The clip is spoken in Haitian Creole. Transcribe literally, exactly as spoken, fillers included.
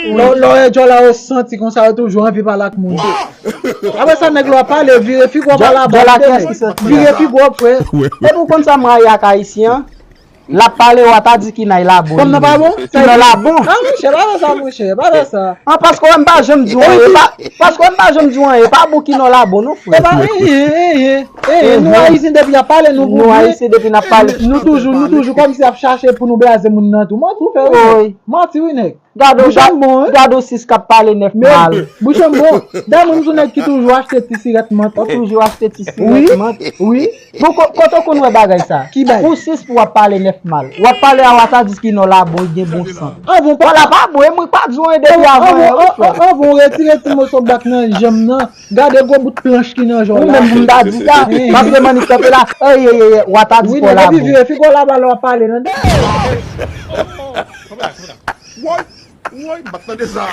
Lè lè w wè djòla yo santi konsa, yo toujou anvi pale ak moun. Apre sa, nèg la w ap pale, vire figi w pale a bò. Djòla kiyès ki santi? Vire figi w, frè. Epi w konn sa m rayi ak Ayisyen an? L ap pale, w a ta di Kinay la bon. Kòm nan pa bon? Kinay la bon. Ah, monchè, pa fè sa, monchè, pa fè sa. An, paske w wè m pa janm di w anyen. Paske w wè m pa janm di w anyen. E pa bon Kinay la bon, non, frè. E pa, enhen, enhen, enhen. Nou Ayisyen, depi y ap pale, nou bon. Nou Ayisyen, depi n ap pale. Nou toujou, nou toujou kòmsi y ap chache pou nou blaze moun nan tou. Manti w fè, wi. Manti, wi, nèg. Gade w, gade w sis k ap pale nèf mal. Bouch an bon. Dayè, mwen, m se yon nèg ki toujou achte ti sirèt mant. Ou toujou achte ti sirèt mant. Wi. Bon, kote w konn wè bagay sa? Ki bagay? Pou sis pou w ap pale nèf mal. W ap pale a w a ta di Kinay la bon, gen bon sant. Anvan w pa. Wala pa bon, e mwen k pa di w anyen depi avan yè, wi, frè. Anvan w retire ti moso bak nan janm nan, gade gwo bout planch ki nan janm la. Ou menm pou m ta di sa, paske mannik kanpe la, ey, ey, ey, w a ta di Kinay la bon. Wi, nèg, epi vire figi w laba lè w ap pale nan. Woy, woy, m pa t tande sa.